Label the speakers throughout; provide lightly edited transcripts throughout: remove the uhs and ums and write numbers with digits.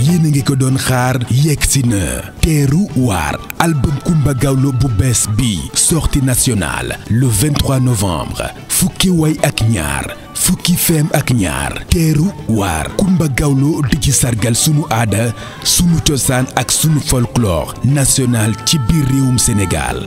Speaker 1: yéen a ngi ko doon xaar yegsi na teeru waar album Coumba Gawlo bu bees bi sortie nationale le 23 novembre fukki way ak ñaar fukki feem ak ñaar teeru waar Coumba Gawlo di ci sargal sunu aada sunu cosaan ak sunu folklore national ci biir réewum Sénégal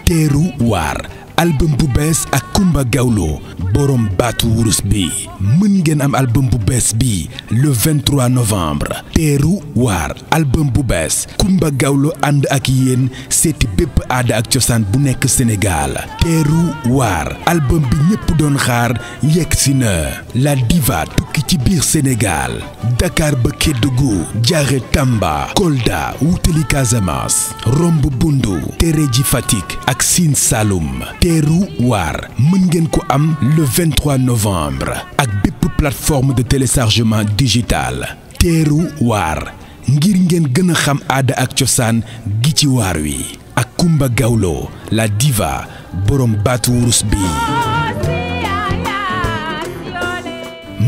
Speaker 1: teeru waar album bu bees ak Coumba Gawlo borom baatu wurus bi mën ngeen am album bu bees bi le 23 novembre teeru waar album bu bees Coumba Gawlo ànd ak yéen seeti bépp aada ak cosaan bu nekk Sénégal teeru waar album bi ñëpp doon xaar yegsi na la diva tukki ci biir Sénégal Dakar ba Kédougou jaare Tamba Kolda wutali Casamance romb Bundu tere ji Fatick ak Sine Saloum teeru waar mën ngeen ko am le 23 novembre ak bépp plateforme de téléchargement digital teeru waar ngir ngeen gën a xam aada ak cosaan gi ci waar wi ak Coumba Gawlo la diva borom baatu wurus bi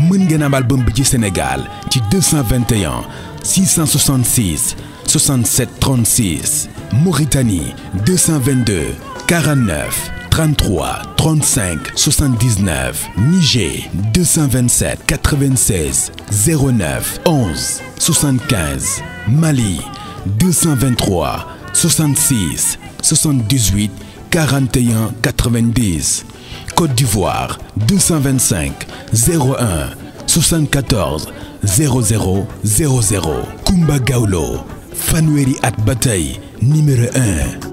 Speaker 1: mën ngeen am album bi ci Sénégal ci 221 666 67 36 Mauritanie 222 49 33 35 79 Niger 227 96 09 11 75 Mali 223 66 78 41 90 Côte d'Ivoire 225 01 74 00 00 Coumba Gawlo fanweeri at ba tey numéro 1